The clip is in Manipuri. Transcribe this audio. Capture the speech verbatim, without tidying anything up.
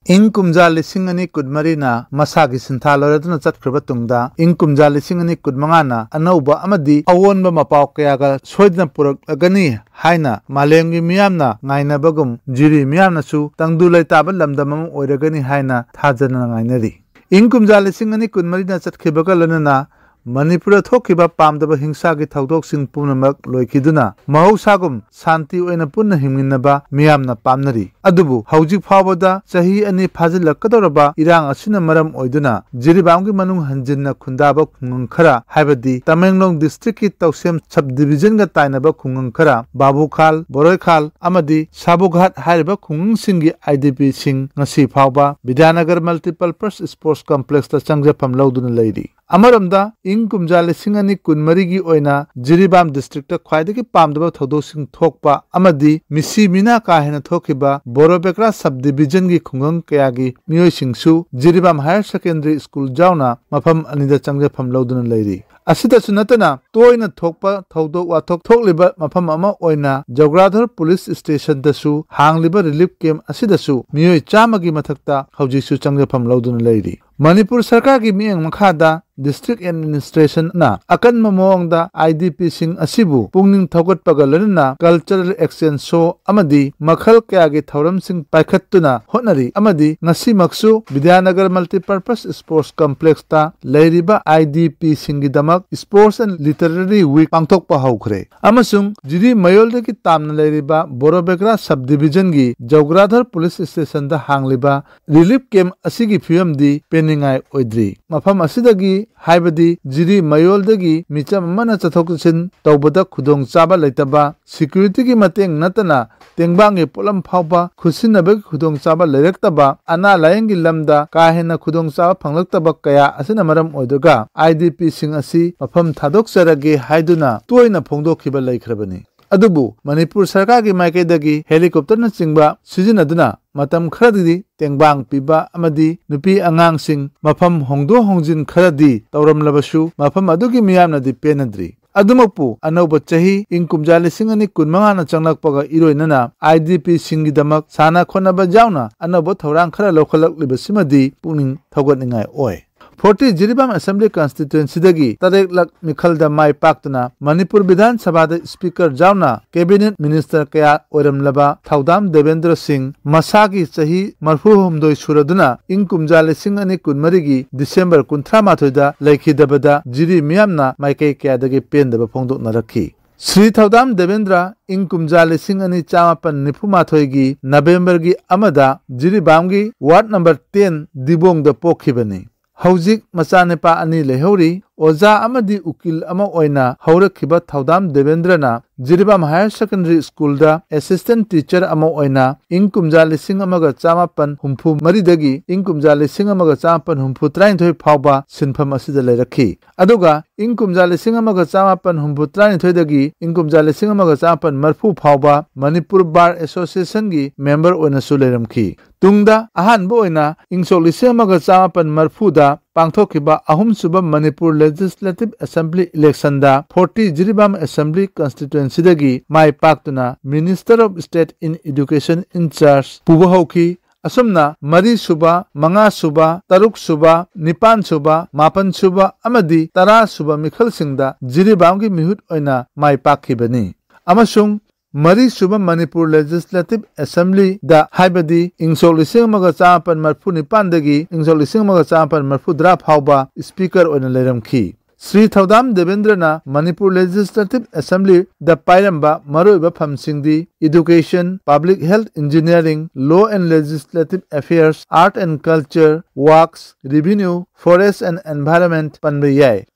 ꯏꯪ ꯀꯨꯝꯖꯥ ꯂꯤꯁꯤꯡ ꯑꯅꯤ ꯀꯨꯟꯃꯔꯤꯅ ꯃꯁꯥꯒꯤ ꯁꯤꯟꯊꯥ ꯂꯣꯏꯔꯗꯨꯅ ꯆꯠꯈ꯭ꯔꯕ ꯇꯨꯡꯗ, ꯏꯪ ꯀꯨꯝꯖꯥ ꯂꯤꯁꯤꯡ ꯑꯅꯤ ꯀꯨꯟꯃꯉꯥꯅ ꯑꯅꯧꯕ ꯑꯃꯗꯤ ꯑꯑꯣꯟꯕ ꯃꯄꯥꯎ ꯀꯌꯥꯒ ꯁꯣꯏꯗꯅ ꯄꯨꯔꯛꯂꯒꯅꯤ ꯍꯥꯏꯅ ꯃꯥꯂꯦꯝꯒꯤ ꯃꯤꯌꯥꯝꯅ ꯉꯥꯏꯅꯕꯒꯨꯝ, ꯖꯤꯔꯤ ꯃꯤꯌꯥꯝꯅꯁꯨ ꯇꯪꯗꯨ ꯂꯩꯇꯥꯕ ꯂꯝꯗꯝ ꯑꯃ ꯑꯣꯏꯔꯒꯅꯤ ꯍꯥꯏꯅ ꯊꯥꯖꯅ ꯉꯥꯏꯅꯔꯤ꯫ ꯏꯪ ꯀꯨꯝꯖꯥ ꯂꯤꯁꯤꯡ ꯑꯅꯤ ꯀꯨꯟꯃꯔꯤꯅ ꯆꯠꯈꯤꯕꯒ ꯂꯣꯏꯅꯅ ꯃꯅꯤꯄꯨꯔꯗ ꯊꯣꯛꯈꯤꯕ ꯄꯥꯝꯗꯕ ꯍꯤꯡꯁꯥꯒꯤ ꯊꯧꯗꯣꯛꯁꯤꯡ ꯄꯨꯝꯅꯃꯛ ꯂꯣꯏꯈꯤꯗꯨꯅ, ꯃꯍꯧꯁꯥꯒꯨꯝ ꯁꯥꯟꯇꯤ ꯑꯣꯏꯅ ꯄꯨꯟꯅ ꯍꯤꯡꯃꯤꯟꯅꯕ ꯃꯤꯌꯥꯝꯅ ꯄꯥꯝꯅꯔꯤ꯫ ꯑꯗꯨꯕꯨ ꯍꯧꯖꯤꯛ ꯐꯥꯎꯕꯗ ꯆꯍꯤ ꯑꯅꯤ ꯐꯥꯖꯤꯜꯂꯛꯀꯗꯧꯔꯕ ꯏꯔꯥꯡ ꯑꯁꯤꯅ ꯃꯔꯝ ꯑꯣꯏꯗꯨꯅ, ꯖꯤꯔꯤꯕꯥꯝꯒꯤ ꯃꯅꯨꯡ ꯍꯟꯖꯤꯟꯅ ꯈꯨꯟꯗꯥꯕ ꯈꯨꯡꯒꯪ ꯈꯔ, ꯍꯥꯏꯕꯗꯤ ꯇꯃꯦꯡꯂꯣꯡ district ꯀꯤ ꯇꯧꯁꯦꯝ sub division ꯒ ꯇꯥꯏꯅꯕ ꯈꯨꯡꯒꯪ ꯈꯔ, ꯕꯥꯕꯨꯈꯥꯜ, ꯕꯣꯔꯣꯏꯈꯥꯜ ꯑꯃꯗꯤ ꯁꯥꯕꯨꯒꯍꯥꯠ ꯍꯥꯏꯔꯤꯕ ꯈꯨꯡꯒꯪꯁꯤꯡꯒꯤ IDP ꯁꯤꯡ ꯉꯁꯤ ꯐꯥꯎꯕ ꯕꯤꯗ꯭ꯌꯥꯅꯒꯔ Multipurpose Sports Complex ꯇ ꯆꯪꯖꯐꯝ ꯂꯧꯗꯨꯅ ꯂꯩꯔꯤ꯫ ꯑꯃꯔꯣꯝꯗ, ꯏꯪ ꯀꯨꯝꯖꯥ ꯂꯤꯁꯤꯡ ꯑꯅꯤ ꯀꯨꯟꯃꯔꯤꯒꯤ ꯑꯣꯏꯅ ꯖꯤꯔꯤꯕꯥꯝ district ꯇ ꯈ꯭ꯋꯥꯏꯗꯒꯤ ꯄꯥꯝꯗꯕ ꯊꯧꯗꯣꯛꯁꯤꯡ ꯊꯣꯛꯄ ꯑꯃꯗꯤ ꯃꯤꯁꯤ ꯃꯤꯅꯥ ꯀꯥ ꯍꯦꯟꯅ ꯊꯣꯛꯈꯤꯕ ꯕꯣꯔꯣꯕꯦꯀ꯭ꯔꯥ sub division ꯒꯤ ꯈꯨꯡꯒꯪ ꯀꯌꯥꯒꯤ ꯃꯤꯑꯣꯏꯁꯤꯡꯁꯨ ꯖꯤꯔꯤꯕꯥꯝ Higher Secondary School ꯌꯥꯎꯅ ꯃꯐꯝ ꯑꯅꯤꯗ ꯆꯪꯖꯐꯝ ꯂꯧꯗꯨꯅ ꯂꯩꯔꯤ꯫ ꯑꯁꯤꯗꯁꯨ ꯅꯠꯇꯅ, ꯇꯣꯏꯅ ꯊꯣꯛꯄ ꯊꯧꯗꯣꯛ ꯋꯥꯊꯣꯛ ꯊꯣꯛꯂꯤꯕ ꯃꯐꯝ ꯑꯃ ꯑꯣꯏꯅ ꯖꯧꯒ꯭ꯔꯥꯙꯣꯔ police station ꯗꯁꯨ ꯍꯥꯡꯂꯤꯕ relief camp ꯑꯁꯤꯗꯁꯨ ꯃꯤꯑꯣꯏ ꯆꯥꯝꯃꯒꯤ ꯃꯊꯛꯇ ꯍꯧꯖꯤꯛꯁꯨ ꯆꯪꯖꯐꯝ ꯂꯧꯗꯨꯅ ꯂꯩꯔꯤ꯫ ꯃꯅꯤꯄꯨꯔ ꯁꯔꯀꯥꯔꯒꯤ ꯃꯤꯠꯌꯦꯡ ꯃꯈꯥꯗ district administration ꯅ ꯑꯀꯟꯕ ꯃꯑꯣꯡꯗ IDP ꯁꯤꯡ ꯑꯁꯤꯕꯨ ꯄꯨꯛꯅꯤꯡ ꯊꯧꯒꯠꯄꯒ ꯂꯣꯏꯅꯅ cultural exchange show ꯑꯃꯗꯤ ꯃꯈꯜ ꯀꯌꯥꯒꯤ ꯊꯧꯔꯝꯁꯤꯡ ꯄꯥꯏꯈꯠꯇꯨꯅ ꯍꯣꯠꯅꯔꯤ ꯑꯃꯗꯤ ꯉꯁꯤꯃꯛꯁꯨ ꯕꯤꯗ꯭ꯌꯥꯅꯒꯔ Multipurpose Sports Complex ꯇ ꯂꯩꯔꯤꯕ IDP ꯁꯤꯡꯒꯤꯗꯃꯛ Sports and Literary Week ꯄꯥꯡꯊꯣꯛꯄ ꯍꯧꯈ꯭ꯔꯦ꯫ ꯑꯃꯁꯨꯡ ꯖꯤꯔꯤ ꯃꯌꯣꯜꯗꯒꯤ ꯇꯥꯝꯅ ꯂꯩꯔꯤꯕ ꯕꯣꯔꯣꯕꯦꯒ꯭ꯔꯥ sub division ꯒꯤ ꯖꯧꯒ꯭ꯔꯥꯙꯔ police station ꯗ ꯍꯥꯡꯂꯤꯕ relief camp ꯑꯁꯤꯒꯤ ꯐꯤꯕꯝꯗꯤ ꯄꯦꯟꯅꯤꯡꯉꯥꯏ ꯑꯣꯏꯗ꯭ꯔꯤ꯫ ꯃꯐꯝ ꯑꯁꯤꯗꯒꯤ, ꯍꯥꯏꯕꯗꯤ ꯖꯤꯔꯤ ꯃꯌꯣꯜꯗꯒꯤ ꯃꯤꯆꯝ ꯑꯃꯅ ꯆꯠꯊꯣꯛ ꯆꯠꯁꯤꯟ ꯇꯧꯕꯗ ꯈꯨꯗꯣꯡꯆꯥꯕ ꯂꯩꯇꯕ, security ꯒꯤ ꯃꯇꯦꯡ ꯅꯠꯇꯅ ꯇꯦꯡꯕꯥꯡꯒꯤ ꯄꯣꯠꯂꯝ ꯐꯥꯎꯕ ꯈꯨꯠꯁꯤꯟꯅꯕꯒꯤ ꯈꯨꯗꯣꯡꯆꯥꯕ ꯂꯩꯔꯛꯇꯕ, ꯑꯅꯥ ꯂꯥꯌꯦꯡꯒꯤ ꯂꯝꯗ ꯀꯥ ꯍꯦꯟꯅ ꯈꯨꯗꯣꯡꯆꯥꯕ ꯐꯪꯂꯛꯇꯕ ꯀꯌꯥ ꯑꯁꯤꯅ ꯃꯔꯝ ꯑꯣꯏꯔꯒ IDP ꯁꯤꯡ ꯑꯁꯤ ꯃꯐꯝ ꯊꯥꯗꯣꯛꯆꯔꯒꯦ ꯍꯥꯏꯗꯨꯅ ꯇꯣꯏꯅ ꯐꯣꯡꯗꯣꯛꯈꯤꯕ ꯂꯩꯈ꯭ꯔꯕꯅꯤ꯫ ꯑꯗꯨꯕꯨ ꯃꯅꯤꯄꯨꯔ ꯁꯔꯀꯥꯔꯒꯤ ꯃꯥꯏꯀꯩꯗꯒꯤ helicopter ꯅꯆꯤꯡꯕ ꯁꯤꯖꯤꯟꯅꯗꯨꯅ ꯃꯇꯝ ꯈꯔꯗꯤ ꯇꯦꯡꯕꯥꯡ ꯄꯤꯕ ꯑꯃꯗꯤ ꯅꯨꯄꯤ ꯑꯉꯥꯡꯁꯤꯡ ꯃꯐꯝ ꯍꯣꯡꯗꯣꯛ ꯍꯣꯡꯖꯤꯟ ꯈꯔꯗꯤ ꯇꯧꯔꯝꯂꯕꯁꯨ, ꯃꯐꯝ ꯑꯗꯨꯒꯤ ꯃꯤꯌꯥꯝꯅꯗꯤ ꯄꯦꯟꯅꯗ꯭ꯔꯤ꯫ ꯑꯗꯨꯃꯛꯄꯨ, ꯑꯅꯧꯕ ꯆꯍꯤ ꯏꯪ ꯀꯨꯝꯖꯥ ꯂꯤꯁꯤꯡ ꯑꯅꯤ ꯀꯨꯟꯃꯉꯥꯅ ꯆꯪꯂꯛꯄꯒ ꯏꯔꯣꯏꯅꯅ IDPꯁꯤꯡꯒꯤꯗꯃꯛ ꯁꯥꯟꯅ ꯈꯣꯠꯅꯕ ꯌꯥꯎꯅ ꯑꯅꯧꯕ ꯊꯧꯔꯥꯡ ꯈꯔ ꯂꯧꯈꯠꯂꯛꯂꯤꯕꯁꯤꯃꯗꯤ ꯄꯨꯛꯅꯤꯡ ꯊꯧꯒꯠꯅꯤꯡꯉꯥꯏ ꯑꯣꯏ꯫ ꯐꯣꯔꯇꯤ ꯖꯤꯔꯤꯕꯥꯝ Assembly Constituencyꯗꯒꯤ ꯇꯔꯦꯠꯂꯛ ꯃꯤꯈꯜꯗ ꯃꯥꯏ ꯄꯥꯛꯇꯨꯅ ꯃꯅꯤꯄꯨꯔ ꯕꯤꯙꯥꯟ ꯁꯚꯥꯗ Speaker ꯌꯥꯎꯅ Cabinet Minister ꯀꯌꯥ ꯑꯣꯏꯔꯝꯂꯕ ꯊꯧꯗꯥꯝ ꯗꯦꯕꯦꯟꯗ꯭ꯔ ꯁꯤꯡ ꯃꯁꯥꯒꯤ ꯆꯍꯤ ꯃꯔꯐꯨ ꯍꯨꯝꯗꯣꯏ ꯁꯨꯔꯗꯨꯅ ꯏꯪ ꯀꯨꯝꯖꯥ ꯂꯤꯁꯤꯡ ꯑꯅꯤ ꯀꯨꯟꯃꯔꯤꯒꯤ December ꯀꯨꯟꯊ꯭ꯔꯥ ꯃꯥꯊꯣꯏꯗ ꯂꯩꯈꯤꯗꯕꯗ ꯖꯤꯔꯤ ꯃꯤꯌꯥꯝꯅ ꯃꯥꯏꯀꯩ ꯀꯌꯥꯗꯒꯤ ꯄꯦꯟꯗꯕ ꯐꯣꯡꯗꯣꯛꯅꯔꯛꯈꯤ꯫ ꯁ꯭ꯔꯤ ꯊꯧꯗꯥꯝ ꯗꯦꯕꯦꯟꯗ꯭ꯔ ꯏꯪ ꯀꯨꯝꯖꯥ ꯂꯤꯁꯤꯡ ꯑꯅꯤ ꯆꯥꯃꯥꯄꯟ ꯅꯤꯐꯨ ꯃꯥꯊꯣꯏꯒꯤ Novemberꯒꯤ ꯑꯃꯗ ꯖꯤꯔꯤꯕꯥꯝꯒꯤ Ward number ten ꯗꯤꯕꯣꯡꯗ ꯄꯣꯛꯈꯤꯕꯅꯤ꯫ ꯍꯧꯖꯤꯛ ꯃꯆꯥꯅꯤꯄꯥ ꯑꯅꯤ ꯂꯩꯍꯧꯔꯤ꯫ ꯑꯣꯖꯥ ꯑꯃꯗꯤ ꯎꯀꯤꯜ ꯑꯃ ꯑꯣꯏꯅ ꯍꯧꯔꯛꯈꯤꯕ ꯊꯧꯗꯥꯝ ꯗꯦꯕꯦꯟꯗ꯭ꯔꯅ Jiribam Higher Secondary Schoolꯗ Assistant Teacher ꯑꯃ ꯑꯣꯏꯅ ꯏꯪ ꯀꯨꯝꯖꯥ ꯂꯤꯁꯤꯡ ꯑꯃꯒ ꯆꯥꯃꯥꯄꯟ ꯍꯨꯝꯐꯨ ꯃꯔꯤꯗꯒꯤ ꯏꯪ ꯀꯨꯝꯖꯥ ꯂꯤꯁꯤꯡ ꯑꯃꯒ ꯆꯥꯃꯥꯄꯟ ꯍꯨꯝꯐꯨ ꯇꯔꯥꯅꯤꯊꯣꯏ ꯐꯥꯎꯕ ꯁꯤꯟꯐꯝ ꯑꯁꯤꯗ ꯂꯩꯔꯛꯈꯤ꯫ ꯑꯗꯨꯒ ꯏꯪ ꯀꯨꯝꯖꯥ ꯂꯤꯁꯤꯡ ꯑꯃꯒ ꯆꯥꯃꯥꯄꯟ ꯍꯨꯝꯐꯨ ꯇꯔꯥꯅꯤꯊꯣꯏꯗꯒꯤ ꯏꯪ ꯀꯨꯝꯖꯥ ꯂꯤꯁꯤꯡ ꯑꯃꯒ ꯆꯥꯃꯥꯄꯟ ꯃꯔꯐꯨ ꯐꯥꯎꯕ ꯃꯅꯤꯄꯨꯔ Bar Associationꯒꯤ member ꯑꯣꯏꯅꯁꯨ ꯂꯩꯔꯝꯈꯤ꯫ ꯇꯨꯡꯗ ꯑꯍꯥꯟꯕ ꯑꯣꯏꯅ ꯏꯪ ꯁꯣꯛ ꯂꯤꯁꯤꯡ ꯑꯃꯒ ꯆꯥꯃꯥꯄꯟ ꯃꯔꯐꯨꯗ ꯄꯥꯡꯊꯣꯛꯈꯤꯕ ꯑꯍꯨꯝꯁꯨꯕ ꯃꯅꯤꯄꯨꯔ Legislative Assembly electionꯗ ꯐꯣꯔꯇꯤ ꯖꯤꯔꯤꯕꯥꯝ Assembly Constituencyꯗꯒꯤ ꯃꯥꯏ ꯄꯥꯛꯇꯨꯅ Minister of State in Education in charge ꯄꯨꯕ ꯍꯧꯈꯤ꯫ ꯑꯁꯨꯝꯅ ꯃꯔꯤꯁꯨꯕ, ꯃꯉꯥꯁꯨꯕ, ꯇꯔꯨꯛꯁꯨꯕ, ꯅꯤꯄꯥꯟꯁꯨꯕ, ꯃꯥꯄꯟꯁꯨꯕ ꯑꯃꯗꯤ ꯇꯔꯥꯁꯨꯕ ꯃꯤꯈꯜꯁꯤꯡꯗ ꯖꯤꯔꯤꯕꯥꯝꯒꯤ ꯃꯤꯍꯨꯠ ꯑꯣꯏꯅ ꯃꯥꯏ ꯄꯥꯛꯈꯤꯕꯅꯤ꯫ ꯑꯃꯁꯨꯡ ꯃꯔꯤꯁꯨꯕ ꯃꯅꯤꯄꯨꯔ Legislative Assemblyꯗ, ꯍꯥꯏꯕꯗꯤ ꯏꯪ ꯁꯣꯛ ꯂꯤꯁꯤꯡ ꯑꯃꯒ ꯆꯥꯃꯥꯄꯟ ꯃꯔꯐꯨ ꯅꯤꯄꯥꯟꯗꯒꯤ ꯏꯪ ꯁꯣꯛ ꯂꯤꯁꯤꯡ ꯑꯃꯒ ꯆꯥꯃꯥꯄꯟ ꯃꯔꯐꯨ ꯇꯔꯥ ꯐꯥꯎꯕ Speaker ꯑꯣꯏꯅ ꯂꯩꯔꯝꯈꯤ꯫ ꯁ꯭ꯔꯤ ꯊꯧꯗꯥꯝ ꯗꯦꯕꯦꯟꯗ꯭ꯔꯅ ꯃꯅꯤꯄꯨꯔ Legislative Assemblyꯗ ꯄꯥꯏꯔꯝꯕ ꯃꯔꯨꯑꯣꯏꯕ ꯐꯝꯁꯤꯡꯗꯤ Education, Public Health, Engineering, Law and Legislative Affairs, Art and Culture, Works, Revenue, Forest and Environment ꯄꯟꯕ ꯌꯥꯏ꯫